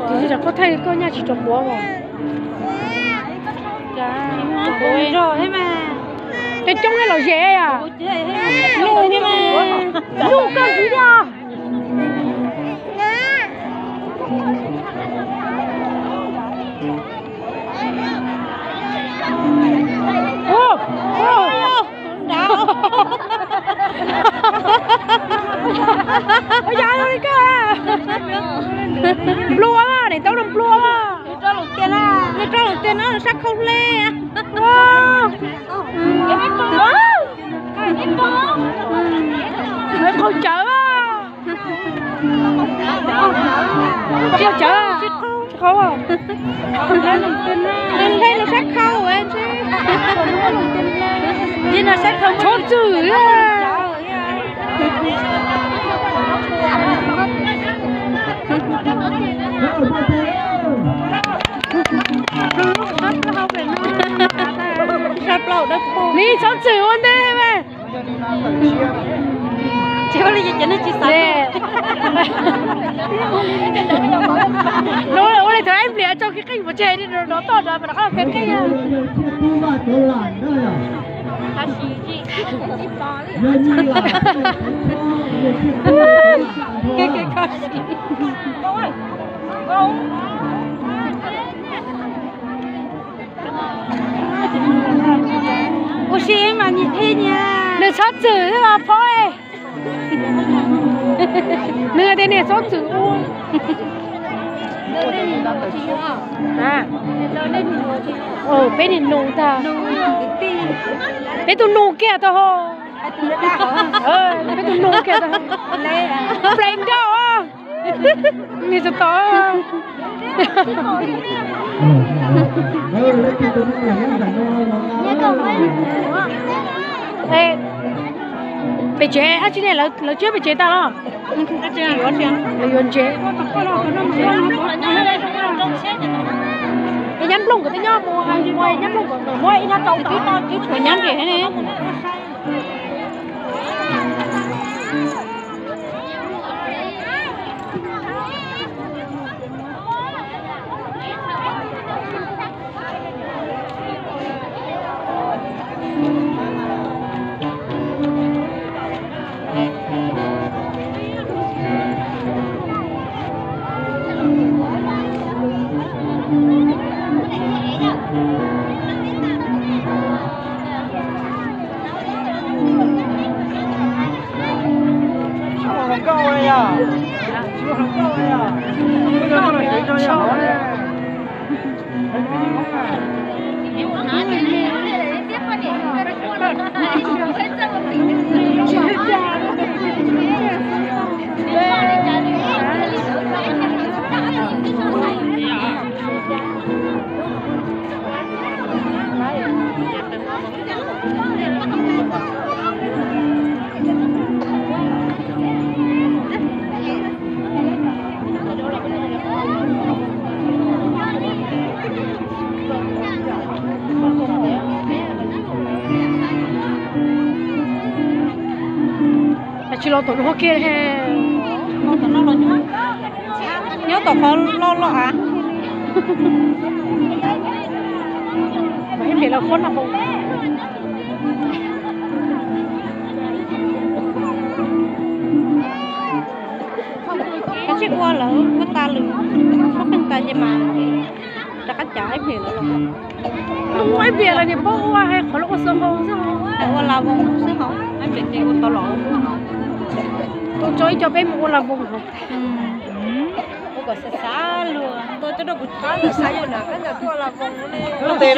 Tsis tau koj thaij koj nyaj tsis tau quav os. Coob coob los ze os. Nuj koj ntxiv thiab. Ua cas li koj? Nplua, niam tau los nplua. Nws rau lawm tiag no, sab khau hle. Qhau cawv. Qhau cawv. Qhau. Nws hle nws sab khau ntshe. Txhob txwm. Nim txhob txwm ua ntej mas. Ua li thaum ib pliag tso kev qeej pov tseg no toj rov mas rov qab kev qeej. Ua si mas nyias thiaj nyias. Nws txhob txwm xwb mas phob. Nws tias niam txhob txwm ua. Peb niag nus tag. Peb tus nus kiag tag ho. Peb tus nus kiag tag. Pleev nrauj. Niag tso tod. Pem tsev dab tsi ne, lawv tswb pem tsev tag los? Lawv yuav ntsev. Nyab Nplooj nkawd twb nyob mus, mus nyab Nplooj nkawd muab ib hnab rau tom. Tshuav nyab nres ne. Tsis los tom no kiag he. Nyob tom qhov loj loj av. Ib pliag los khob no. Kav tsij ua lawm, ua tas lawm, ua pheej tas ces mas rov qab cav ib pliag lawm los. Ua ib pliag los niam paub ua hais qhov lawv ua xav hau xwb, ua la voos xwb hos. Ib pliag ces ua tau los. Tus tso ib co peb mus ua la voos hos. Ua kom xav xav luag, ua coj rau kuv txhob xav yuav na, kab ntawd tuaj la voos ne.